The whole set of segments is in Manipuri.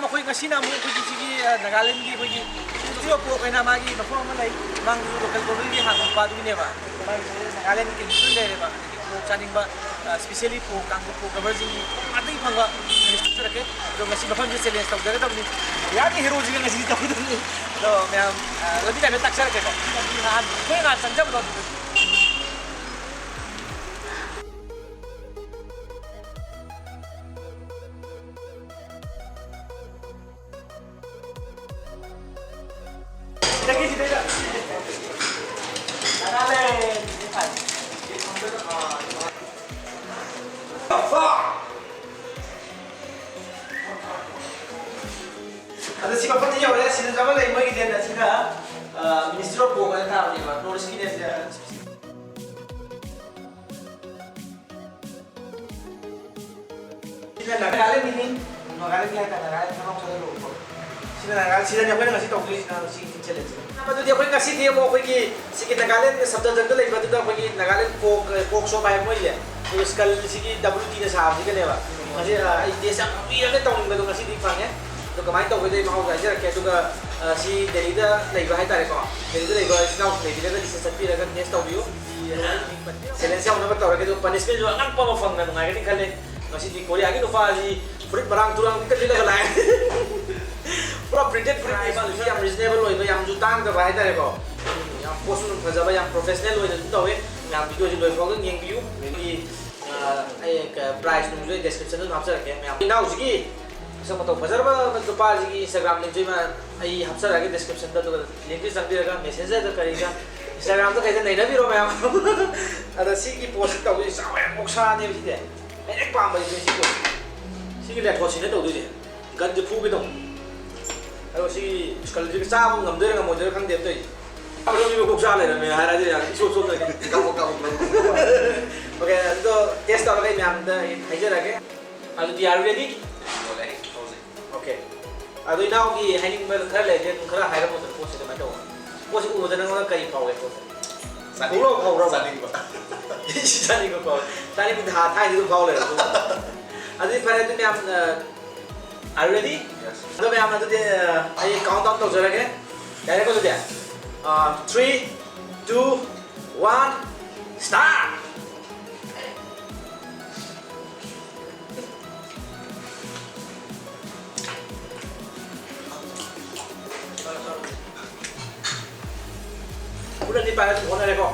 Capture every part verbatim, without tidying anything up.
ꯃꯈꯣꯏ ꯉꯁꯤꯅ ꯑꯃꯨꯛ ꯑꯩꯈꯣꯏꯒꯤ ꯁꯤꯒꯤ, ꯑ, ꯅꯥꯒꯥꯂꯦꯟꯒꯤ ꯑꯩꯈꯣꯏꯒꯤ ꯏꯟꯁꯇꯤꯇ꯭ꯌꯨꯠ ꯑꯣꯐ ꯄꯣꯔꯛ ꯍꯥꯏꯅ ꯃꯥꯒꯤ ꯃꯐꯝ ꯑꯃ ꯂꯩ, ꯃꯥꯡꯗꯁꯨ ꯂꯣꯀꯦꯜ ꯒꯣꯔꯃꯦꯟꯒꯤ ꯍꯥꯡꯕ ꯅꯨꯄꯥꯗꯨꯒꯤꯅꯦꯕ꯫ ꯃꯥꯒꯤꯁꯦ ꯅꯥꯒꯥꯂꯦꯟꯒꯤ ꯀꯦꯟꯗꯤꯗꯦꯠ ꯂꯩꯔꯦꯕ, ꯑꯗꯒꯤ ꯄꯣꯔꯛ ꯆꯥꯅꯤꯡꯕ, ꯑ, ꯁ꯭ꯄꯤꯁꯦꯜꯂꯤ ꯄꯣꯔꯛ ꯀꯥꯡꯕꯨ, ꯄꯣꯔꯛ ꯂꯚꯔꯁꯤꯡꯒꯤ ꯉꯥꯛꯇꯒꯤ ꯐꯪꯕ ꯄꯤꯁ ꯄꯤꯖꯔꯛꯀꯦ꯫ ꯑꯗꯣ ꯉꯁꯤ ꯃꯐꯝꯁꯤꯗ ꯆꯦꯂꯦꯟꯖ ꯇꯧꯖꯒꯗꯕꯅꯤ꯫ ꯌꯥꯒꯤ ꯍꯦꯔꯣꯁꯤꯒ ꯉꯁꯤꯗꯤ ꯇꯧꯒꯗꯕꯅꯤ꯫ ꯑꯗꯣ ꯃꯌꯥꯝ, ꯑ, ꯂꯝꯕꯤ ꯇꯥꯏꯝꯗ ꯇꯥꯛꯆꯔꯛꯀꯦꯀꯣ꯫ ꯁꯤꯅ ꯃꯤ ꯅꯍꯥꯟ ꯑꯩꯈꯣꯏ ꯅꯍꯥꯟ ꯆꯪꯖꯕꯗꯣ ꯑꯗꯨꯗ꯫ ꯑꯗꯣ ꯁꯤ ꯃꯐꯝꯗ ꯌꯧꯔꯦ, ꯁꯤꯗ ꯑꯃ ꯂꯩ, ꯃꯣꯏꯒꯤ ꯂꯦꯟ ꯑꯁꯤꯗ, ꯑ, ꯃꯤꯅꯤꯁꯇ꯭ꯔꯤ ꯑꯣꯐ ꯄꯣꯔꯛ ꯍꯥꯏꯅ ꯊꯥꯕꯅꯦꯕ, ꯅꯣꯔꯠ ꯏꯁꯀꯤ ꯂꯦꯟꯁꯦ꯫ ꯁꯤꯅ ꯅꯥꯒꯥꯂꯦꯟꯒꯤꯅꯤ, ꯅꯥꯒꯥꯂꯦꯟꯒꯤ ꯍꯥꯏꯇꯥꯔꯦ, ꯅꯥꯒꯥꯂꯦꯟ ꯊꯕꯛ ꯆꯠꯂ ꯂꯣꯏꯔꯦꯀꯣ꯫ ꯁꯤꯅ ꯅꯥꯒꯥꯂꯦꯟ, ꯁꯤꯗꯅꯤ ꯑꯩꯈꯣꯏꯅ ꯉꯁꯤ ꯇꯧꯗꯣꯏꯁꯤꯅ ꯁꯤꯒꯤ ꯆꯦꯂꯦꯟꯖꯁꯦ꯫ ꯑꯗꯨꯗꯤ ꯑꯩꯈꯣꯏ ꯉꯁꯤꯗꯤ ꯑꯃꯨꯛ ꯑꯩꯈꯣꯏꯒꯤ ꯁꯤꯒꯤ ꯅꯥꯒꯥꯂꯦꯟꯒꯤ ꯁꯞꯗꯤꯕꯤꯖꯟꯗ ꯂꯩꯕ ꯑꯗꯨꯗ ꯑꯩꯈꯣꯏꯒꯤ ꯅꯥꯒꯥꯂꯦꯟ ꯄꯣꯔꯛ, ꯄꯣꯔꯛ ꯁꯣꯞ ꯍꯥꯏꯕ ꯃꯣꯏꯁꯦ, ꯑꯗꯨ ꯁ꯭ꯀꯜꯁꯤꯒꯤ ꯗꯕ꯭ꯂꯤꯌꯨ ꯇꯤꯅ ꯁꯥꯕꯁꯤꯒꯅꯦꯕ꯫ ꯉꯁꯤ, ꯑ, ꯑꯩ ꯇꯦꯁ ꯌꯥꯝ ꯀꯨꯏꯔꯒ ꯇꯧꯅꯤꯡꯕꯗꯣ ꯉꯁꯤꯗꯤ ꯐꯪꯉꯦ꯫ ꯑꯗꯣ ꯀꯃꯥꯏꯅ ꯇꯧꯒꯗꯣꯏ ꯃꯍꯥꯎꯁꯨ ꯍꯥꯏꯖꯔꯛꯀꯦ꯫ ꯑꯗꯨꯒ, ꯑ, ꯁꯤ ꯗꯦꯜꯂꯤꯗ ꯂꯩꯕ ꯍꯥꯏꯇꯥꯔꯦꯀꯣ, ꯗꯦꯜꯂꯤꯗ ꯂꯩꯕ ꯏꯆꯤꯜ ꯏꯅꯥꯎꯁꯤꯡ ꯂꯩꯕꯤꯔꯒꯗꯤ ꯁꯤꯗ ꯆꯠꯄꯤꯔꯒ ꯇꯦꯁ ꯇꯧꯕꯤꯌꯨ꯫ ꯆꯦꯂꯦꯟꯖ ꯌꯥꯎꯅꯕ ꯇꯧꯔꯒꯦ꯫ ꯑꯗꯨꯒ ꯄꯅꯤꯁꯃꯦꯟꯁꯨ ꯑꯉꯛꯄ ꯑꯃ ꯐꯪꯅ ꯅꯨꯡꯉꯥꯏꯒꯅꯤ ꯈꯜꯂꯦ꯫ ꯉꯁꯤꯗꯤ ꯀꯣꯔꯤꯌꯥꯒꯤ ꯅꯨꯄꯥꯁꯤ ꯐꯨꯔꯤꯠ ꯃꯔꯥꯡ ꯇꯨꯔꯥꯡ ꯂꯤꯠꯂꯒ ꯂꯥꯛꯑꯦ꯫ ꯄꯨꯔꯥ ꯄ꯭ꯔꯤꯟꯇꯦꯠ ꯐꯨꯔꯤꯠꯅꯤ꯫ ꯃꯥꯒꯤꯁꯨ ꯌꯥꯝ ꯔꯤꯖꯅꯦꯕꯜ ꯑꯣꯏꯕ, ꯌꯥꯝꯁꯨ ꯇꯥꯡꯗꯕ ꯍꯥꯏꯇꯥꯔꯦꯀꯣ꯫ ꯌꯥꯝ ꯄꯣꯠꯁꯨ ꯑꯗꯨꯝ ꯐꯖꯕ, ꯌꯥꯝ ꯄ꯭ꯔꯣꯐꯦꯁꯅꯦꯜ ꯑꯣꯏꯅ ꯑꯗꯨꯝ ꯇꯧꯋꯦ꯫ ꯃꯌꯥꯝ ꯚꯤꯗꯤꯑꯣꯁꯤ ꯂꯣꯏ ꯐꯥꯎꯗ ꯌꯦꯡꯕꯤꯌꯨ꯫ ꯑꯩꯈꯣꯏꯒꯤ, ꯑ, ꯑꯩ ꯀ-, ꯄ꯭ꯔꯥꯏꯁ ꯅꯨꯡꯁꯨ ꯑꯩ ꯗꯤꯁꯀ꯭ꯔꯤꯞꯁꯟꯗ ꯑꯗꯨꯝ ꯍꯥꯞꯆꯔꯛꯀꯦ꯫ ꯃꯌꯥꯝ ꯏꯅꯥꯎꯁꯤꯒꯤ ꯃꯁꯛ ꯃꯇꯧ ꯐꯖꯔꯕ ꯅꯨꯄꯥꯁꯤꯒꯤ ꯏꯟꯁꯇꯥꯒ꯭ꯔꯥꯝ ꯂꯤꯡꯁꯨ ꯑꯩ ꯍꯥꯞꯆꯔꯛꯑꯒꯦ ꯗꯤꯁꯀ꯭ꯔꯤꯞꯁꯟꯗ, ꯑꯗꯨꯒ ꯂꯤꯡꯁꯤ ꯆꯪꯕꯤꯔꯒ ꯃꯦꯁꯦꯟꯖꯔꯗ ꯀꯔꯤꯗ ꯏꯟꯁꯇꯥꯒ꯭ꯔꯥꯝꯗ ꯀꯩꯗ ꯅꯩꯅꯕꯤꯔꯣ ꯃꯌꯥꯝ꯫ ꯑꯗ ꯁꯤꯒꯤ ꯄꯣꯁꯁꯤ ꯇꯧꯗꯣꯏꯁꯦ ꯆꯥꯎꯋꯦ, ꯑꯣꯛꯁꯥꯅꯦꯕ ꯁꯤꯗꯤ꯫ ꯗꯥꯏꯔꯦꯛ ꯄꯥꯝꯕꯁꯤꯗꯤ ꯁꯤ ꯄꯣꯠꯁꯦ꯫ ꯁꯤꯒꯤ ꯂꯦꯊꯣꯁꯤꯅ ꯇꯧꯗꯣꯏꯁꯦ꯫ ꯒꯟꯁꯦ ꯐꯨꯒꯦ ꯇꯧꯅꯤ꯫ ꯑꯗꯣ ꯁꯤꯒꯤ ꯁ꯭ꯀꯜꯁꯤꯒ ꯆꯥꯕ ꯉꯝꯗꯣꯏꯔꯥ ꯉꯝꯃꯣꯏꯗꯣꯏꯔꯥ ꯈꯪꯗꯦ ꯑꯝꯇ ꯑꯩ꯫ ꯆꯥꯕ ꯉꯝꯃꯤ ꯃꯀꯣꯛ ꯆꯥ ꯂꯩꯔꯝꯃꯦ ꯍꯥꯏꯔꯗꯤ ꯌꯥꯝ ꯏꯁꯣꯛ ꯁꯣꯛꯇꯣꯏꯅꯤ꯫ ꯀꯥꯞꯄꯣ, ꯀꯥꯞꯄꯣ, ꯀꯥꯞꯄꯣ꯫ ꯑꯣꯀꯦ, ꯑꯗꯣ ꯇꯦꯁ ꯇꯧꯔꯒ ꯑꯩ ꯃꯌꯥꯝꯗ ꯑꯩ ꯍꯥꯏꯖꯔꯛꯑꯒꯦ꯫ ꯑꯗꯨꯗꯤ, are you ready? ꯌꯣꯜꯂꯦ, ꯍꯧꯖꯤꯛ꯫ ꯑꯣꯀꯦ꯫ ꯑꯗꯣ ꯏꯅꯥꯎꯒꯤ ꯍꯥꯏꯅꯤꯡꯕ ꯈꯔ ꯂꯩꯔꯗꯤ ꯑꯗꯨꯝ ꯈꯔ ꯍꯥꯏꯔꯝꯃꯣꯗꯅ, ꯄꯣꯠꯁꯦ ꯀꯃꯥꯏꯅ ꯇꯧꯕ? ꯄꯣꯠꯁꯦ ꯎꯕꯗ ꯅꯪꯉꯣꯟꯗ ꯀꯔꯤ ꯐꯥꯎꯒꯦ, ꯄꯣꯠꯁꯦ? ꯆꯥꯅꯤꯡ-, ꯄꯨꯛꯂꯥꯎꯕꯤ ꯐꯥꯎꯕ꯭ꯔꯕ? ꯆꯥꯅꯤꯡꯕ꯫ ꯁꯤ ꯆꯥꯅꯤꯡꯕ ꯐꯥꯎꯋꯦ꯫ ꯆꯥꯅꯤꯡꯕꯗꯤ ꯍꯥ-, ꯊꯥꯏꯅꯗꯤ ꯑꯗꯨꯝ ꯐꯥꯎ ꯂꯩꯔꯕ꯫ ꯑꯗꯨꯗꯤ ꯐꯔꯦ, ꯑꯗꯨ ꯃꯌꯥꯝ, ꯑ, Are you ready? Yes. ꯑꯗꯣ ꯃꯌꯥꯝ, ꯑꯗꯨꯗꯤ, ꯑ, ꯑꯩ count down ꯇꯧꯖꯔꯒꯦ꯫ ꯌꯥꯔꯦꯀꯣ ꯑꯗꯨꯗꯤ? ꯑ, three, two, one, start! ꯈꯨꯠ ꯑꯅꯤ ꯄꯥꯏꯔꯒ ꯑꯗꯨꯝ ꯑꯣꯟꯅꯔꯦꯀꯣ꯫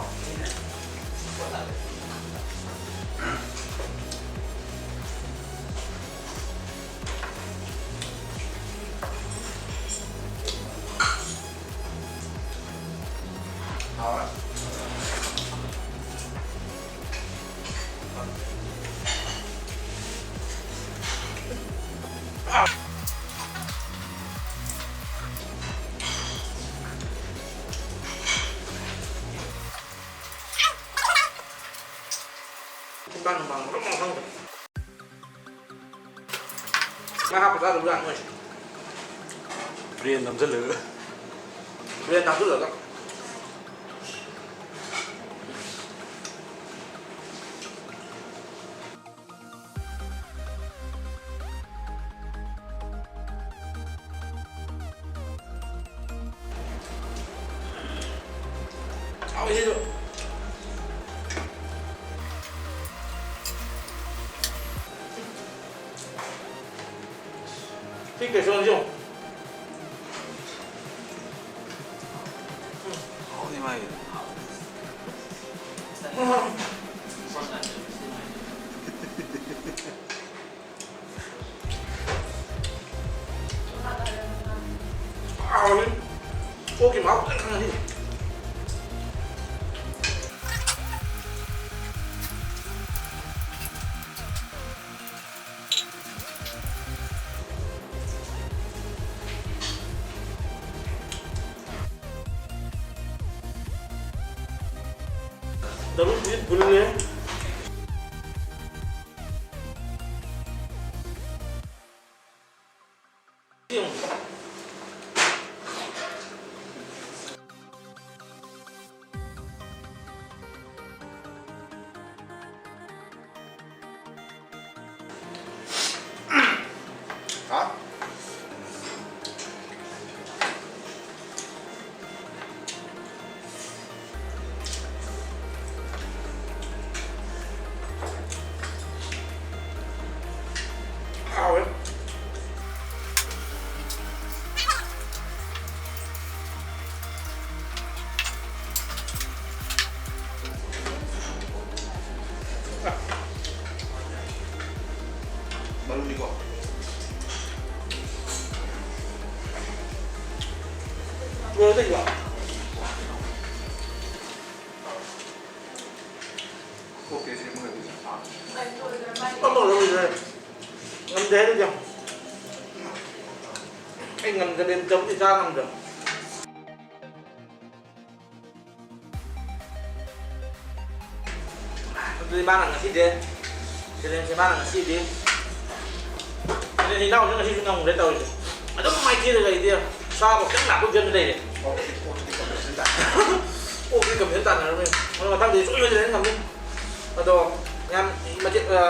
ꯍꯥꯎꯔꯦ꯫ ꯆꯤꯝꯕꯥꯟ ꯅꯨꯡꯕꯥꯟ ꯂꯣꯏ ꯃꯥꯡꯍꯟꯈ꯭ꯔꯦ꯫ ꯉꯥ ꯍꯥꯞꯄ ꯆꯥꯗꯕ ꯖꯥꯠ ꯃꯣꯏꯁꯦ꯫ Brain ꯅꯝꯁꯤꯜꯂꯒ꯫ Brain ꯅꯝꯁꯤꯜꯂꯒ꯫ ꯍꯥꯎꯋꯤ ꯁꯤꯁꯨ꯫ ꯁꯤ ꯀꯩꯁꯨ ꯌꯦꯡꯉꯨ꯫ ꯎꯝ꯫ ꯍꯥꯎꯅꯤ ꯃꯥꯒꯤ꯫ ꯍꯥꯎꯅꯤ꯫ ꯑꯣꯛꯀꯤ ꯃꯍꯥꯎ ꯐꯖꯅ ꯈꯪꯉꯅꯤ꯫ ꯗꯕꯜ ꯄꯤꯁ ꯄꯨꯜꯂꯦ꯫ ꯍꯥ? ꯂꯣꯏꯔꯦ ꯀꯩꯅꯣ꯫ ꯑꯃ ꯂꯧꯔꯨꯁꯦ꯫ ꯉꯝꯗꯦ ꯍꯥꯏꯔꯤꯗꯣ꯫ ꯑꯩ ꯉꯝꯗꯕ ꯆꯝꯐꯨꯠꯇꯤ ꯆꯥ ꯉꯝꯗꯕ꯫ ꯑꯗꯨꯗꯤ ꯃꯥꯅ ꯉꯁꯤꯗꯤ, ꯆꯦꯂꯦꯟꯖꯁꯦ ꯃꯥꯅ ꯉꯁꯤꯗꯤ, ꯑꯗꯨꯗꯤ ꯏꯅꯥꯎꯁꯨ ꯉꯁꯤꯁꯨ ꯉꯝꯈ꯭ꯔꯦ ꯇꯧꯔꯤꯁꯦ꯫ ꯑꯗꯨꯝ ꯃꯥꯏꯊꯤꯔꯒ ꯑꯩꯗꯤ ꯆꯥꯕ ꯈꯤꯇꯪ ꯂꯥꯛꯄ ꯐꯤꯕꯝꯗ ꯂꯩꯔꯦ꯫ ꯑꯣꯛꯇꯤ ꯀꯝꯄꯤꯇꯤꯁꯟ ꯇꯥꯟꯅꯔꯝꯃꯦ꯫ ꯑꯗꯣ ꯃꯊꯪꯗꯤ ꯁꯣꯏꯗꯅ ꯉꯝꯅꯤ꯫ ꯑꯗꯣ ꯌꯥꯝ ꯃꯆꯦꯠ, ꯑ,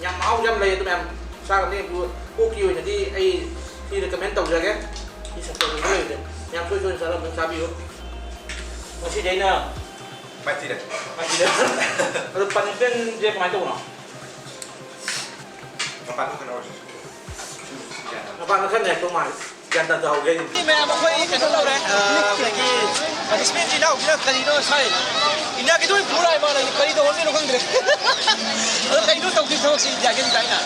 ꯌꯥꯝ ꯃꯍꯥꯎꯁꯨ ꯌꯥꯝ ꯂꯩ꯫ ꯑꯗꯨ ꯃꯌꯥꯝ ꯆꯥꯒꯅꯤ꯫ ꯑꯗꯨ ꯑꯣꯛꯀꯤ ꯑꯣꯏꯅꯗꯤ ꯑꯩ ꯁꯤ ꯔꯤꯀꯃꯦꯟ ꯇꯧꯖꯒꯦ꯫ ꯁꯤ ꯁꯞꯄꯣꯔꯠ ꯇꯧꯖꯒꯦ꯫ ꯌꯥꯝ ꯁꯣꯏ ꯁꯣꯏꯗꯅ ꯆꯥꯔꯝꯕ ꯆꯥꯕꯤꯌꯨ꯫ ꯉꯁꯤꯗꯤ ꯑꯩꯅ ꯃꯥꯏꯊꯤꯔꯦ꯫ ꯃꯥꯏꯊꯤꯔꯦ꯫ ꯑꯗꯣ ꯄꯅꯤꯁꯃꯦꯟꯁꯦ ꯀꯃꯥꯏꯅ ꯇꯧꯕꯅꯣ? ꯃꯄꯥꯟ ꯊꯣꯛꯇꯅ ꯑꯣꯏꯔꯁꯨ꯫ ꯃꯄꯥꯟꯗ ꯈꯔ ꯂꯩꯔꯛꯇꯧ ꯃꯥꯜꯂꯦ꯫ ꯒ꯭ꯌꯥꯟ ꯇꯥꯗ ꯍꯧꯒꯦ ꯍꯥꯏꯁꯤꯅꯤ꯫ ꯃꯌꯥꯝ ꯑꯩꯈꯣꯏ ꯀꯩꯅꯣ ꯇꯧꯔꯦ, ꯑ, ꯑꯩꯈꯣꯏꯒꯤ ꯄꯅꯤꯁꯃꯦꯟꯁꯤ ꯏꯅꯥꯎꯁꯤꯅ ꯀꯔꯤꯅꯣ ꯁꯥꯏ? ꯏꯟꯗꯤꯌꯥꯒꯤꯗꯣ ꯄꯨꯔꯥ ꯏꯃꯥꯅ ꯀꯔꯤ ꯇꯧꯍꯟꯗꯣꯏꯅꯣ ꯈꯪꯗ꯭ꯔꯦ꯫ ꯑꯗꯣ ꯀꯩꯅꯣ ꯇꯧꯗꯣꯏ ꯊꯕꯛꯁꯤ ꯏꯟꯗꯤꯌꯥꯒꯤ ꯍꯥꯏꯅ꯫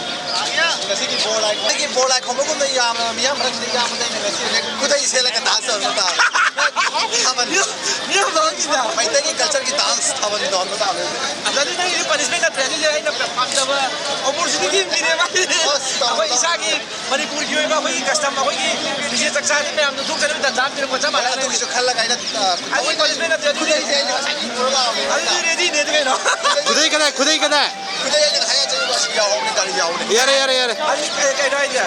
ꯉꯁꯤꯒꯤ ꯕꯣꯔ ꯂꯥꯏ, ꯉꯁꯤꯒꯤ ꯕꯣꯔ ꯂꯥꯏ ꯈꯣꯡꯕꯒꯨꯝꯅ ꯌꯥꯝꯅ ꯃꯤꯌꯥꯝ ꯃꯔꯛꯁꯤꯗ ꯌꯥꯝꯕꯗꯩꯅ ꯉꯁꯤ ꯍꯦꯛ ꯈꯨꯗꯩ ꯁꯦꯠꯂꯒ ꯗꯥꯟꯁ ꯇꯧꯔꯝꯕ ꯇꯥꯕꯅꯤ꯫ ꯊꯥꯕꯜ꯫ ꯃꯤꯌꯥꯝ ꯃꯔꯛꯁꯤꯗ꯫ ꯃꯩꯇꯩꯒꯤ ꯀꯜꯆꯔꯒꯤ ꯗꯥꯟꯁ ꯊꯥꯕꯜ ꯇꯧꯔꯝꯕ ꯇꯥꯕꯅꯤ꯫ ꯑꯗꯨꯗꯤ ꯅꯪꯒꯤꯗꯤ ꯄꯅꯤꯁꯃꯦꯟ ꯅꯠꯇ꯭ꯔꯦ, ꯑꯗꯨꯗꯤ ꯑꯩꯅ ꯄꯥꯝꯖꯕ ꯑꯣꯄꯣꯔꯆꯨꯅꯤꯇꯤ ꯑꯃ ꯄꯤꯔꯦꯕ꯫ ꯑꯁ, ꯇꯧꯔꯣ, ꯑꯩꯈꯣꯏ ꯇꯧꯔꯣ꯫ ꯏꯁꯥꯒꯤ ꯃꯅꯤꯄꯨꯔꯒꯤ ꯑꯣꯏꯕ ꯑꯩꯈꯣꯏꯒꯤ ꯀꯁꯇꯝ, ꯑꯩꯈꯣꯏꯒꯤ ꯐꯤꯖꯦꯠ ꯆꯛꯆꯥꯁꯦ ꯃꯌꯥꯝꯗꯣ ꯊꯣꯛꯆꯅꯕ ꯇꯟꯖꯥ ꯑꯃ ꯄꯤꯔꯛꯄ ꯆꯞ ꯃꯥꯟꯅꯩ꯫ ꯑꯗꯨꯒꯤꯁꯨ ꯈꯜꯂꯒ ꯑꯩꯅ, ꯑ, ꯑꯗꯨꯒꯤ ꯄꯅꯤꯁꯃꯦꯟ ꯅꯠꯇꯦ, ꯑꯗꯨꯗꯤ ꯈꯨꯗꯩꯁꯦ ꯑꯩꯅ ꯉꯁꯥꯏꯗꯒꯤ ꯄꯨꯔ ꯂꯥꯛꯑꯕꯅꯤ꯫ ꯑꯗꯨꯗꯤ ꯔꯦꯗꯤꯅꯦ ꯑꯗꯨ ꯀꯩꯅꯣ꯫ ꯈꯨꯗꯩ ꯀꯗꯥꯏ? ꯈꯨꯗꯩ ꯀꯗꯥꯏ? ꯈꯨꯗꯩ ꯑꯩꯅ ꯉꯁꯥꯏ ꯆꯠꯂꯨꯕ ꯑꯁꯤ ꯌꯥꯎꯍꯧꯕꯅꯤ, ꯒꯥꯔꯤ ꯌꯥꯎꯍꯧꯕꯅꯤ꯫ ꯌꯥꯔꯦ, ꯌꯥꯔꯦ, ꯌꯥꯔꯦ꯫ ꯑꯗꯨꯗꯤ ꯀꯩ-, ꯀꯩꯅꯣ ꯍꯥꯏꯁꯦ?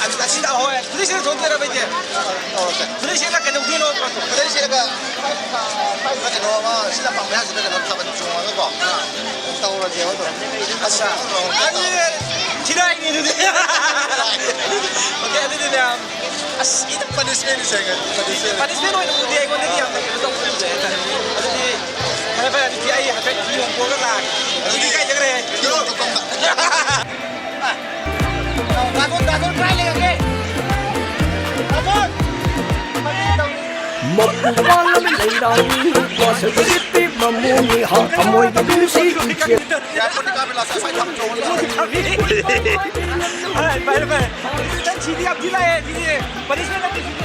ꯑꯗꯨ ꯉꯁꯤ ꯂꯥꯛꯍꯧꯋꯦ꯫ ꯈꯨꯗꯩ ꯁꯦꯠꯂ ꯊꯣꯛꯇꯣꯏꯔꯕ ꯑꯩꯁꯦ? ꯈꯨꯗꯩ ꯁꯦꯠꯂꯒ ꯀꯩꯗꯧꯗꯣꯏꯅꯣ? ꯈꯨꯗꯩ ꯁꯦꯠꯂꯒ ꯀꯩꯅꯣ ꯑꯃ ꯁꯤ ꯂꯝꯄꯥꯛ ꯃꯌꯥꯁꯤꯗ ꯀꯩꯅꯣ ꯊꯥꯕꯜ ꯆꯣꯡꯉꯒꯀꯣ꯫ ꯇꯧꯔꯁꯦꯕ ꯑꯗꯨꯝ꯫ ꯑꯁ, ꯑꯗꯨꯗꯤ ꯊꯤꯔꯥꯏꯅꯤ ꯑꯗꯨꯗꯤ꯫ ꯑꯣꯀꯦ, ꯑꯗꯨꯗꯤ ꯃꯌꯥꯝ꯫ ꯑꯁ, ꯏꯗ ꯄꯅꯤꯁꯃꯦꯟ ꯁꯦꯡꯉꯦ, ꯄꯅꯤꯁꯃꯦꯟ꯫ ꯄꯅꯤꯁꯃꯦꯟ ꯑꯣꯏꯅ ꯎꯗꯦ, ꯑꯩꯉꯣꯟꯗꯗꯤ ꯌꯥꯝꯅ ꯀꯩꯅꯣ ꯇꯧꯕ ꯎꯗꯦ ꯍꯥꯏꯇꯥꯔꯦ꯫ ꯑꯗꯨꯗꯤ ꯐꯔꯦ, ꯐꯔꯦ, ꯑꯗꯨꯗꯤ ꯑꯩ ꯍꯥꯏꯐꯦꯠ ꯐꯤ ꯍꯣꯡꯗꯣꯛꯑꯒ ꯂꯥꯛꯑꯒꯦ꯫ ꯑꯗꯨꯗꯤ ꯀꯥꯏ ꯆꯠꯈ꯭ꯔꯦ? ꯐꯤ ꯍꯣꯡꯗꯣꯛꯐꯝꯗ꯫ ꯗꯥꯇꯣꯟ, ꯗꯥꯇꯣꯟ ꯀꯥꯏ ꯂꯩꯔꯒꯦ? ꯗꯥꯇꯣꯟ! ꯃꯄꯨꯡ ꯄꯥꯜꯂꯕ ꯂꯩꯔꯥꯡ, ꯋꯥꯁꯛ ꯂꯤꯠꯄꯤ ꯃꯃꯣ ꯃꯤꯍꯥ, ꯊꯃꯣꯏꯒꯤ ꯅꯨꯡꯁꯤ ꯏꯆꯦ꯫ ꯌꯥꯏꯐꯅꯤ ꯀꯥꯕꯤ ꯂꯥꯛꯁꯦ, ꯁꯥꯏ ꯊꯝ ꯆꯣꯡꯉꯒ꯫ ꯍꯥꯏ, ꯐꯔꯦ, ꯐꯔꯦ꯫ ꯁꯤꯗꯤ ꯌꯥꯝ ꯊꯤ ꯂꯥꯛꯑꯦ, ꯁꯤꯗꯤ꯫ ꯄꯅꯤꯁꯃꯦꯟ ꯅꯠꯇꯦ, ꯁꯤꯗꯤ꯫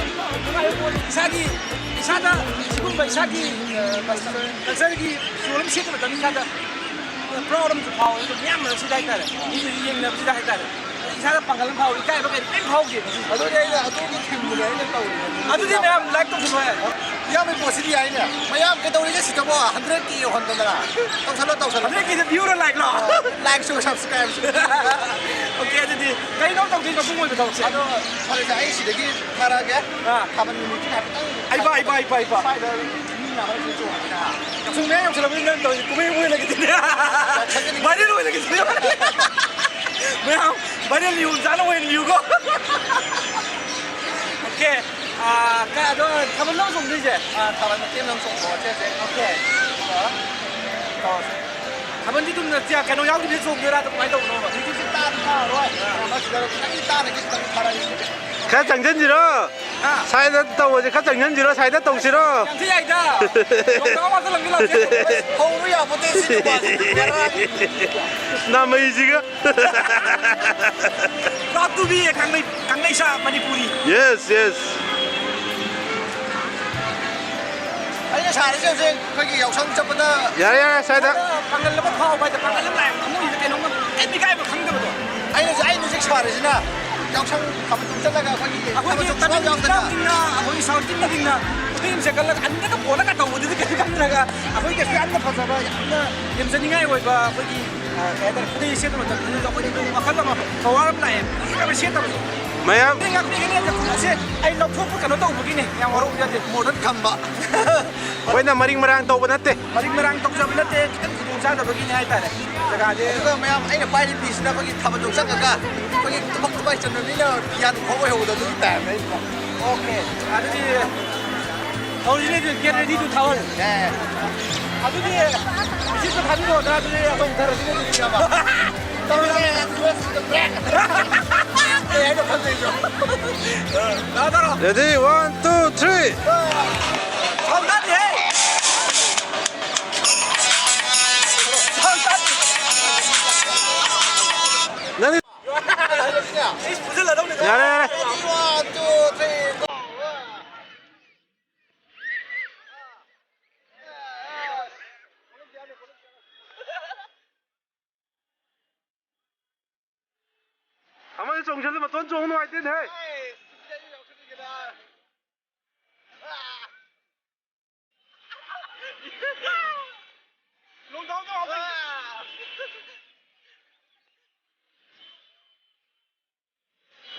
ꯏꯁꯥꯒꯤ, ꯏꯁꯥꯗ ꯁꯤꯒꯨꯝꯕ ꯏꯁꯥꯒꯤ, ꯑ, culture-ꯒꯤ ꯐꯤꯔꯣꯜ ꯑꯃ ꯁꯦꯠꯄ ꯃꯇꯝꯗ ꯏꯁꯥꯗ proud ꯑꯃꯁꯨ ꯐꯥꯎꯋꯦ꯫ ꯑꯗꯣ ꯃꯤꯌꯥꯝ ꯃꯔꯛꯁꯤꯗ ꯍꯥꯏꯇꯥꯔꯦ, ꯃꯤꯁꯨ ꯌꯦꯡꯅꯕꯁꯤꯗ ꯍꯥꯏꯇꯥꯔꯦ, ꯑꯗꯣ ꯏꯁꯥꯗ ꯄꯥꯡꯒꯜ ꯑꯃ ꯐꯥꯎꯋꯦ, ꯏꯀꯥꯏꯕ ꯀꯩ ꯀꯩꯝ ꯐꯥꯎꯗꯦ꯫ ꯑꯗꯨꯗꯤ ꯑꯩꯅ ꯑꯗꯨꯒꯤ ꯊꯤꯝꯗꯨꯅꯦ ꯑꯩꯅ ꯇꯧꯔꯤꯕ꯫ ꯑꯗꯨꯗꯤ ꯃꯌꯥꯝ like ꯇꯧꯁꯤꯜꯂꯣ ꯍꯥꯏ꯫ ꯏꯌꯥꯝꯕꯒꯤ ꯄꯣꯠꯁꯤꯗꯤ ꯌꯥꯏꯅꯦ꯫ ꯃꯌꯥꯝ ꯀꯩꯗꯧꯔꯤꯒꯦ ꯁꯤꯗꯕꯣ? Hundred K ꯌꯧꯍꯟꯗꯅ꯫ ꯇꯧꯁꯜꯂꯣ, ꯇꯧꯁꯜꯂꯣ꯫ Hundred K ꯗ view ꯔꯣ, like ꯂꯣ? Like ꯁꯨ, subscribe ꯁꯨ꯫ Okay, ꯑꯗꯨꯗꯤ ꯀꯩꯅꯣ ꯇꯧꯗꯣꯏ ꯃꯄꯨꯡ ꯑꯣꯏꯕ ꯊꯕꯛꯁꯦ? ꯑꯗꯣ ꯐꯔꯦꯁꯦ, ꯑꯩ ꯁꯤꯗꯒꯤ ꯊꯥꯔꯛꯑꯒꯦ꯫ ꯑꯥ꯫ ꯊꯥꯕꯜ ꯅꯨꯃꯤꯠꯀꯤ ꯍꯥꯏꯐꯦꯠꯇꯪ ꯍꯩꯕ, ꯍꯩꯕ, ꯍꯩꯕ, ꯍꯩꯕ꯫ ꯁ꯭ꯋꯥꯏꯗ ꯃꯤ ꯃꯌꯥꯝ ꯑꯃꯁꯨ ꯆꯣꯡꯉꯒ꯫ ꯌꯥꯎꯁꯪ ꯃꯌꯥ ꯌꯧꯁꯜꯂꯛꯄꯅꯤꯅ ꯅꯪ ꯇꯧꯔꯤꯁꯦ ꯀꯨꯝꯍꯩ ꯑꯃ ꯑꯣꯏꯅ ꯂꯩꯈꯤꯗꯣꯏꯅꯦ꯫ ꯌꯥꯎꯁꯪꯒꯤ ꯅꯨꯃꯤꯠ viral ꯑꯣꯏꯅ ꯂꯩꯈꯤꯗꯣꯏꯅꯦ꯫ ꯃꯌꯥꯝ viral ꯌꯨ ꯆꯥꯅ ꯑꯣꯏꯍꯟꯕꯤꯌꯨꯀꯣ꯫ Okay꯫ ꯑꯥ, ꯀ-, ꯑꯗꯣ ꯊꯥꯕꯜ ꯂꯧ ꯆꯣꯡꯗꯣꯏꯁꯦ? ꯑꯥ, ꯊꯥꯕꯜ ꯃꯇꯦꯛ ꯑꯃ ꯆꯣꯡꯊꯣꯛꯑꯁꯦ ꯍꯧꯖꯤꯛ꯫ Okay꯫ ꯑꯗꯨꯒ ꯇꯧꯔꯁꯦ꯫ ꯊꯥꯕꯜꯗꯤ ꯑꯗꯨꯝ ꯀꯩꯅꯣ ꯌꯥꯎꯗꯕꯤꯗ ꯆꯣꯡꯗꯣꯏꯔꯥ? ꯑꯗꯨ ꯀꯃꯥꯏꯅ ꯇꯧꯕꯅꯣꯕ? ꯍꯧꯖꯤꯛꯇꯤ ꯇꯥꯗꯤ ꯇꯥꯔꯔꯣꯏ꯫ ꯑꯥ, ꯃꯁꯤꯗ ꯈꯤꯇꯪꯗꯤ ꯇꯥꯔꯒꯦ, ꯈꯤꯇꯪ ꯊꯥꯔꯛꯑꯒꯦ꯫ ꯈꯔ ꯆꯪꯁꯤꯟꯁꯤꯔꯣ? ꯍꯥ? ꯁ꯭ꯋꯥꯏꯗ ꯇꯧꯕꯁꯦ ꯈꯔ ꯆꯪꯁꯤꯟꯁꯤꯔꯣ? ꯁ꯭ꯋꯥꯏꯗ ꯇꯧꯁꯤꯔꯣ? ꯌꯥꯝ ꯊꯤ ꯌꯥꯏꯗ꯫ ꯌꯣꯡꯆꯥꯛ ꯑꯃ ꯍꯥꯞꯆꯜꯂꯝꯒꯦ ꯂꯥꯛꯑꯣꯁꯦ꯫ ꯍꯧꯕ ꯌꯥꯄꯣꯠꯇꯦ ꯁꯤ ꯅꯨꯄꯥꯁꯦ꯫ ꯕꯦꯔꯥꯅꯤ꯫ ꯅꯥꯃꯩꯁꯤꯒ꯫ Proud to be a ꯀꯪꯂꯩ-, ꯀꯪꯂꯩꯁꯥ Manipuri. Yes, yes꯫ ꯑꯩꯅ ꯁꯥꯔꯤꯁꯦ ꯍꯧꯖꯤꯛ ꯑꯩꯈꯣꯏꯒꯤ ꯌꯥꯎꯁꯪ ꯆꯠꯄꯗ ꯌꯥꯔꯦ, ꯌꯥꯔꯦ, ꯁ꯭ꯋꯥꯏꯗ꯫ ꯄꯥꯡꯒꯜ ꯑꯃ ꯐꯥꯎꯕ ꯍꯥꯏꯗꯤ ꯄꯥꯡꯒꯜ ꯑꯃ ꯂꯥꯛꯑꯦ, ꯊꯃꯣꯏꯁꯤꯗ ꯀꯩꯅꯣꯝꯃ ꯀꯩꯝ ꯏꯀꯥꯏꯕ ꯈꯪꯗꯕꯗꯣ꯫ ꯑꯩꯅ ꯍꯧꯖꯤꯛ, ꯑꯩꯅ ꯍꯧꯖꯤꯛ ꯁꯥꯔꯤꯁꯤꯅ ꯌꯥꯎꯁꯪ ꯊꯥꯕꯜ ꯆꯠꯂꯒ ꯑꯩꯈꯣꯏꯒꯤ ꯑꯩꯈꯣꯏꯒꯤ ꯊꯕꯛ ꯁꯨꯡꯌꯥꯎ ꯇꯝꯃꯤꯕ ꯌꯥꯎꯗꯅ꯫ ꯏꯅꯥꯎꯁꯤꯡꯅ, ꯑꯩꯈꯣꯏꯒꯤ ꯁꯥꯎꯠꯀꯤ ꯃꯤꯁꯤꯡꯅ ꯈꯨꯗꯩ ꯑꯃ ꯁꯦꯠꯀꯠꯂꯒ ꯑꯟꯗꯒ ꯀꯣꯜꯂꯒ ꯇꯧꯕꯗꯨꯗꯤ ꯀꯩꯁꯨ ꯈꯟꯗ꯭ꯔꯒ ꯑꯩꯈꯣꯏ ꯀꯩꯁꯨ ꯌꯥꯝꯅ ꯐꯖꯕ, ꯌꯥꯝꯅ ꯂꯦꯝꯖꯅꯤꯡꯉꯥꯏ ꯑꯣꯏꯕ ꯑꯩꯈꯣꯏꯒꯤ, ꯑ, ꯀꯩ ꯍꯥꯏꯇꯥꯔꯦ, ꯈꯨꯗꯩ ꯁꯦꯠꯄ ꯃꯇꯝꯗꯁꯨ ꯑꯩꯈꯣꯏꯒꯤ ꯋꯥꯈꯜ ꯑꯃ, ꯄꯋꯥꯔ ꯑꯃ ꯂꯥꯛꯑꯦ꯫ ꯀꯨꯏꯔꯕ ꯁꯦꯠꯇꯕꯁꯦ꯫ ꯃꯌꯥꯝ ꯈꯨꯗꯩ ꯉꯥꯛꯄꯤꯒꯅꯤ, ꯈꯨꯗꯩꯁꯦ ꯑꯩ ꯂꯧꯊꯣꯛꯄ ꯀꯩꯅꯣ ꯇꯧꯕꯒꯤꯅꯦ, ꯌꯥꯝ ꯋꯥꯔꯧꯕ ꯌꯥꯗꯦ꯫ ꯃꯣꯗꯔꯟ ꯈꯝꯕ꯫ ꯑꯩꯈꯣꯏꯅ ꯃꯔꯤꯡ ꯃꯔꯥꯡ ꯇꯧꯕ ꯅꯠꯇꯦ꯫ ꯃꯔꯤꯡ ꯃꯔꯥꯡ ꯇꯧꯖꯕ ꯅꯠꯇꯦ, ꯈꯤꯇꯪ ꯈꯨꯗꯣꯡ ꯆꯥꯗꯕꯒꯤꯅꯦ ꯍꯥꯏꯇꯥꯔꯦ꯫ ꯖꯒꯥꯁꯦ ꯑꯗꯨꯒ ꯃꯌꯥꯝ ꯑꯩꯅ ꯄꯥꯏꯔꯤ ꯐꯤꯁꯤꯅ ꯑꯩꯈꯣꯏꯒꯤ ꯊꯥꯕꯜ ꯆꯣꯡ ꯆꯠꯂꯒ ꯑꯩꯈꯣꯏꯒꯤ ꯊꯕꯛ ꯊꯕꯛ ꯆꯟꯕ ꯃꯤꯅ ꯄꯤꯌꯥꯅꯣ ꯈꯣꯡ ꯑꯣꯏꯍꯧꯕꯗꯣ ꯑꯗꯨꯒꯤ type ꯅꯦ ꯑꯩꯁꯤꯅ꯫ Okay, ꯑꯗꯨꯗꯤ ꯍꯧꯔꯤꯅꯦ ꯑꯗꯨꯗꯤ, get ready to ꯊꯥꯕꯜ꯫ ꯌꯥꯏ, ꯌꯥꯏ꯫ ꯑꯗꯨꯗꯤ ꯏꯁꯤꯡꯗꯣ ꯊꯥꯕꯤꯔꯛꯑꯣꯗꯅ ꯑꯗꯨꯗꯤ ꯑꯩꯈꯣꯏ ꯊꯔꯁꯤꯅꯦ ꯑꯗꯨꯗꯤ ꯏꯌꯥꯝꯕ꯫ ꯇꯧꯔꯁꯦ, ꯇꯧꯔꯁꯦ, break꯫ ꯑꯩ ꯍꯥꯏꯗꯣ ꯈꯪꯗꯦ ꯑꯩꯁꯨ꯫ ꯇꯥꯗꯔꯣ? Ready, one, two, three. ꯁꯣꯝꯗꯗꯤ ꯍꯦ꯫ ꯅꯪꯗꯤ ꯏꯁ, ꯐꯨꯖꯜꯂꯗꯧꯅꯤ꯫ ꯌꯥꯔꯦ, ꯌꯥꯔꯦ꯫ One, two, three, go.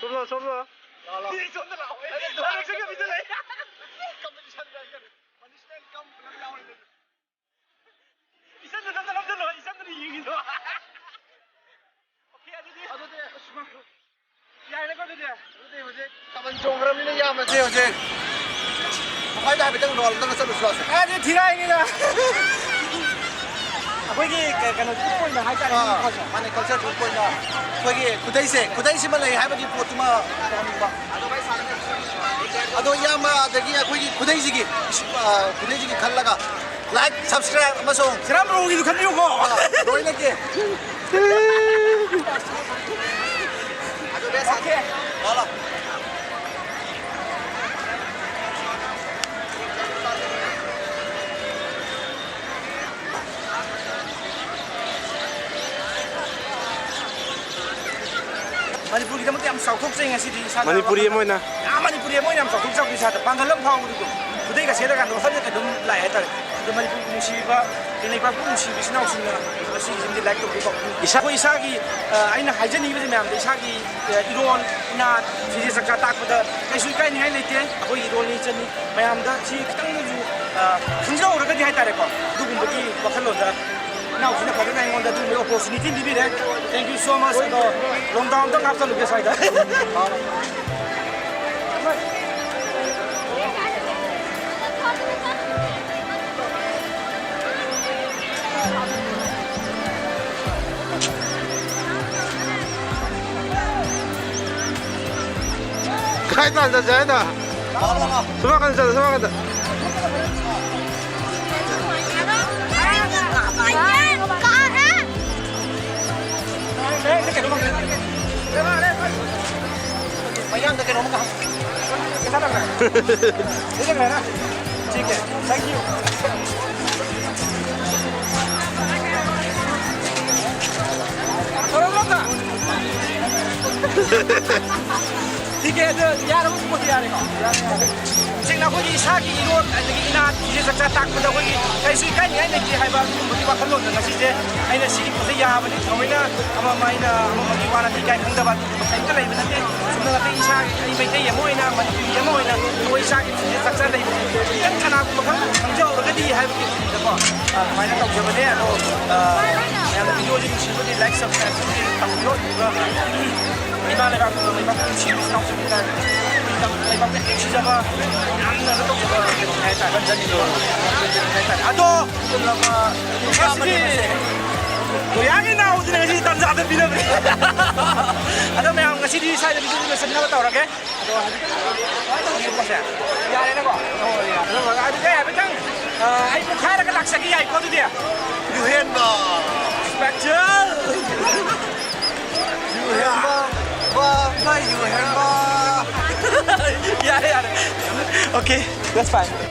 ꯁꯣꯝꯗ, ꯁꯣꯝꯗ꯫ ꯂꯥꯛꯑꯣ, ꯂꯥꯛꯑꯣ꯫ ꯁꯣꯝꯗ ꯂꯥꯛꯑꯣ꯫ ꯑꯩ ꯁꯣꯝꯗ ꯂꯥꯛꯑꯣ꯫ ꯀꯝꯄꯤꯇꯤꯁꯟꯗ ꯀꯩꯅꯣ, ꯄꯅꯤꯁꯃꯦꯟ ꯀꯝ ꯄꯨꯂꯞ ꯌꯥꯎꯔꯦ꯫ ꯏꯆꯟꯗ ꯅꯝꯗ ꯅꯝꯗ ꯂꯣꯏ, ꯏꯆꯟꯗꯅ ꯌꯦꯡꯉꯤꯗꯣ꯫ ꯑꯣꯀꯦ, ꯑꯗꯨꯗꯤ꯫ ꯑꯗꯨꯗꯤ, ꯑꯁ, ꯃꯥ-, ꯌꯥꯔꯦꯀꯣ, ꯑꯗꯨꯗꯤ? ꯑꯗꯨꯗꯤ ꯍꯧꯖꯤꯛ ꯊꯥꯕꯜ ꯆꯣꯡꯈ꯭ꯔꯕꯅꯤꯅ ꯏꯌꯥꯝꯕꯁꯦ ꯍꯧꯖꯤꯛ ꯃꯈꯣꯏꯗ ꯍꯥꯏꯐꯦꯠꯇꯪ ꯔꯣꯜ ꯑꯝꯇꯪꯒ ꯆꯠꯂꯨꯁꯤ ꯂꯥꯛꯁꯦ꯫ ꯑꯗꯨꯗꯤ ꯊꯤꯔꯥꯏꯅꯤꯅ꯫ ꯑꯩꯈꯣꯏꯒꯤ ꯀ-, ꯀꯩꯅꯣ, ꯎꯠꯄ ꯑꯣꯏꯅ ꯍꯥꯏꯇꯥꯔꯦ, ꯑꯥ, ꯃꯤ ꯃꯈꯥꯁꯦ꯫ ꯃꯥꯅꯦ, ꯀꯜꯆꯔꯒꯤ ꯎꯠꯄ ꯑꯣꯏꯅ ꯑꯩꯈꯣꯏꯒꯤ ꯈꯨꯗꯩꯁꯦ, ꯈꯨꯗꯩꯁꯤꯃ ꯂꯩ ꯍꯥꯏꯕꯒꯤ ꯄꯣꯠꯇꯨꯃ ꯇꯧꯍꯟꯅꯤꯡꯕ꯫ ꯑꯗꯣ ꯏꯌꯥꯝꯕ, ꯑꯗꯒꯤ ꯑꯩꯈꯣꯏꯒꯤ ꯈꯨꯗꯩꯁꯤꯒꯤ, ꯑ, ꯈꯨꯗꯩꯁꯤꯒꯤ ꯈꯜꯂꯒ like, subscribe ꯑꯃꯁꯨꯡ ꯁꯤꯔꯥꯝ ꯔꯣꯡꯒꯤꯗꯨ ꯈꯟꯕꯤꯌꯨꯀꯣ꯫ ꯑ, ꯂꯣꯏꯅꯒꯤ꯫ ꯑꯗꯨ ꯕꯦꯁ꯫ ꯑꯣꯀꯦ꯫ ꯂꯥꯛꯑꯣ, ꯂꯥꯛꯑꯣ꯫ ꯃꯅꯤꯄꯨꯔꯒꯤꯗꯃꯛꯇ ꯌꯥꯝ ꯆꯥꯎꯊꯣꯛꯆꯩ ꯉꯁꯤꯗꯤ ꯏꯁꯥꯗ꯫ ꯃꯅꯤꯄꯨꯔꯤ ꯑꯃ ꯑꯣꯏꯅ꯫ ꯌꯥꯝ ꯃꯅꯤꯄꯨꯔꯤ ꯑꯃ ꯑꯣꯏꯅ ꯌꯥꯝ ꯆꯥꯎꯊꯣꯛꯆꯕꯗꯣ ꯏꯁꯥꯗ꯫ ꯄꯥꯡꯒꯜ ꯑꯃ ꯐꯥꯎꯕꯗꯨꯀꯣ꯫ ꯈꯨꯗꯩꯒ ꯁꯦꯠꯂꯀꯥꯟꯗ ꯋꯥꯈꯜꯗ ꯀꯩꯅꯣꯝ ꯂꯥꯛꯑꯦ ꯍꯥꯏꯇꯥꯔꯦ꯫ ꯑꯗꯣ ꯃꯅꯤꯄꯨꯔꯒꯤ ꯅꯨꯡꯁꯤꯕ, ꯀꯪꯂꯩꯄꯥꯛꯄꯨ ꯅꯨꯡꯁꯤꯕ ꯏꯆꯤꯟ ꯏꯅꯥꯎꯁꯤꯡꯅ ꯃꯁꯤꯒꯤꯁꯤꯃꯗꯤ like ꯇꯧꯕꯤꯌꯨꯀꯣ꯫ ꯏꯁꯥ- ꯑꯩꯈꯣꯏ ꯏꯁꯥꯒꯤ, ꯑ, ꯑꯩꯅ ꯍꯥꯏꯖꯅꯤꯡꯉꯤꯕꯁꯦ ꯃꯌꯥꯝꯗ, ꯏꯁꯥꯒꯤ, ꯑ, ꯏꯔꯣꯟ, ꯏꯅꯥꯠ, ꯐꯤꯖꯦꯠ ꯆꯛꯆꯥ ꯇꯥꯛꯄꯗ ꯀꯩꯁꯨ ꯏꯀꯥꯏꯅꯤꯡꯉꯥꯏ ꯂꯩꯇꯦ꯫ ꯑꯩꯈꯣꯏ ꯏꯔꯣꯟꯅꯤ ꯏꯆꯠꯅꯤ ꯃꯌꯥꯝꯗ ꯁꯤ ꯈꯤꯇꯪꯗꯁꯨ, ꯑ, ꯈꯪꯖꯍꯧꯔꯒꯗꯤ ꯍꯥꯏꯇꯥꯔꯦꯀꯣ, ꯑꯗꯨꯒꯨꯝꯕꯒꯤ ꯋꯥꯈꯜꯂꯣꯟꯗ ꯏꯅꯥꯎꯁꯤꯅ ꯐꯖꯅ ꯑꯩꯉꯣꯟꯗ ꯑꯗꯨꯒꯨꯝꯕꯒꯤ opportunity ꯄꯤꯕꯤꯔꯦ꯫ Thank you so much. ꯑꯗꯣ ꯂꯣꯡꯗꯥꯎꯟ ꯑꯝꯇꯪ ꯍꯥꯞꯆꯜꯂꯨꯒꯦ ꯁ꯭ꯋꯥꯏꯗ꯫ ꯀꯥꯏ ꯇꯥꯟ ꯆꯠꯁꯦ ꯍꯥꯏꯅꯣ? ꯁꯣꯝ ꯅꯥꯀꯟ ꯆꯠꯂꯣ, ꯁꯣꯝ ꯅꯥꯀꯟꯗ꯫ ꯃꯌꯥꯡꯗ ꯀꯩꯅꯣꯝꯃ ꯍꯪꯉꯨ꯫ ꯄꯩꯁꯥ ꯂꯪꯈ꯭ꯔꯦ? ꯄꯩꯁꯥ ꯂꯪꯈ꯭ꯔꯦꯅ? ꯊꯤꯛ ꯍꯦ, thank you. ꯇꯧꯔꯝꯃꯣ ꯑꯝꯇ꯫ ꯁꯤꯒꯦ ꯑꯗꯨ ꯌꯥꯔꯕ ꯄꯣꯠꯇꯤ ꯌꯥꯔꯦꯀꯣ? ꯌꯥꯔꯦ, ꯌꯥꯔꯦ꯫ ꯇꯁꯦꯡꯅ ꯑꯩꯈꯣꯏꯒꯤ ꯏꯁꯥꯒꯤ ꯏꯔꯣꯟ, ꯑꯗꯒꯤ ꯏꯅꯥꯠ ꯐꯤꯖꯦꯠ ꯆꯥꯛꯆꯥ ꯇꯥꯛꯄꯗ ꯑꯩꯈꯣꯏꯒꯤ ꯀꯩꯁꯨ ꯏꯀꯥꯏꯅꯤꯡꯉꯥꯏ ꯂꯩꯇꯦ ꯍꯥꯏꯕ ꯑꯗꯨꯒꯨꯝꯕꯒꯤ ꯋꯥꯈꯜꯂꯣꯟꯗ ꯉꯁꯤꯁꯦ ꯑꯩꯅ ꯁꯤꯒꯤ ꯄꯣꯠꯁꯦ ꯌꯥꯕꯅꯤ꯫ ꯊꯑꯣꯏꯅ ꯑꯃ ꯑꯃ ꯑꯩꯅ ꯑꯃ ꯑꯃꯒꯤ ꯋꯥ ꯅꯠꯇꯦ, ꯏꯀꯥꯏ ꯈꯪꯗꯕ ꯑꯗꯨꯒꯨꯝꯕ ꯀꯩꯝꯇ ꯂꯩꯕ ꯅꯠꯇꯦ꯫ ꯆꯨꯝꯅ ꯉꯥꯛꯇ ꯏꯁꯥꯒꯤ, ꯑꯩ ꯃꯩꯇꯩ ꯑꯃ ꯑꯣꯏꯅ, ꯃꯅꯤꯄꯨꯔꯤ ꯑꯃ ꯑꯣꯏꯅ ꯑꯩꯈꯣꯏ ꯏꯁꯥꯒꯤ ꯐꯤꯖꯦꯠ ꯆꯥꯛꯆꯥ ꯂꯩꯕꯁꯦ ꯈꯤꯇꯪ ꯀꯅꯥꯒꯨꯝꯕ ꯈꯔ ꯈꯪꯖꯍꯧꯔꯒꯗꯤ ꯍꯥꯏꯕꯒꯤ ꯋꯥꯈꯜꯗꯀꯣ, ꯑꯗꯨꯃꯥꯏꯅ ꯇꯧꯖꯕꯅꯦ꯫ ꯑꯗꯣ, ꯑ, ꯃꯌꯥꯝꯅ ꯚꯤꯗꯤꯑꯣꯁꯦ ꯅꯨꯡꯁꯤꯕꯗꯤ like, subscribe ꯇꯧꯕꯤꯌꯣ꯫ ꯑꯗꯨꯒ ꯏꯃꯥ ꯂꯩꯕꯥꯛꯇꯨꯗ ꯂꯩꯕꯥꯛ ꯅꯨꯡꯁꯤꯕ ꯏꯅꯥꯎꯁꯤꯡ ꯍꯥꯏꯇꯥꯔꯦ, ꯂꯩꯕꯥꯛ ꯅꯨꯡꯁꯤꯖꯕ, ꯌꯥꯝꯅ ꯀꯩꯅꯣ ꯇꯧꯖꯕ ꯀꯩꯅꯣꯅꯤ ꯍꯥꯏꯇꯥꯔꯦ, ꯀꯟꯖꯅꯤꯡꯕ ꯍꯥꯏꯇꯥꯔꯦ꯫ ꯑꯗꯣ ꯉꯁꯤꯗꯤ ꯂꯣꯌꯥꯒꯤ ꯅꯥꯎꯗꯨꯅ ꯉꯁꯤ ꯇꯟꯖꯥꯗ ꯄꯤꯔꯕꯅꯤ꯫ ꯑꯗꯣ ꯃꯌꯥꯝ ꯉꯁꯤꯗꯤ ꯁ꯭ꯋꯥꯏꯗ ꯚꯤꯗꯤꯑꯣ ꯂꯣꯏꯁꯤꯟꯅꯕ ꯇꯧꯔꯒꯦ꯫ ꯑꯗꯣ ꯍꯧꯖꯤꯛ ꯀꯃꯥꯏꯅ ꯇꯧꯅꯤ ꯄꯣꯠꯁꯦ? ꯌꯥꯔꯦꯅꯀꯣ? ꯑꯗꯨꯒ ꯑꯗꯨꯗꯤ ꯑꯩ ꯍꯥꯏꯐꯦꯠꯇꯪ, ꯑ, ꯑꯩ ꯄꯨꯡꯈꯥꯏꯔꯒ ꯂꯥꯛꯆꯒꯦ ꯌꯥꯏꯀꯣ ꯑꯗꯨꯗꯤ? ꯌꯨꯍꯦꯟꯕ! Special! ꯌꯨꯍꯦꯟꯕ! ꯕꯥ! ꯕꯥ! ꯌꯨꯍꯦꯟꯕ! ꯌꯥꯔꯦ, ꯌꯥꯔꯦ꯫ Okay, that's fine.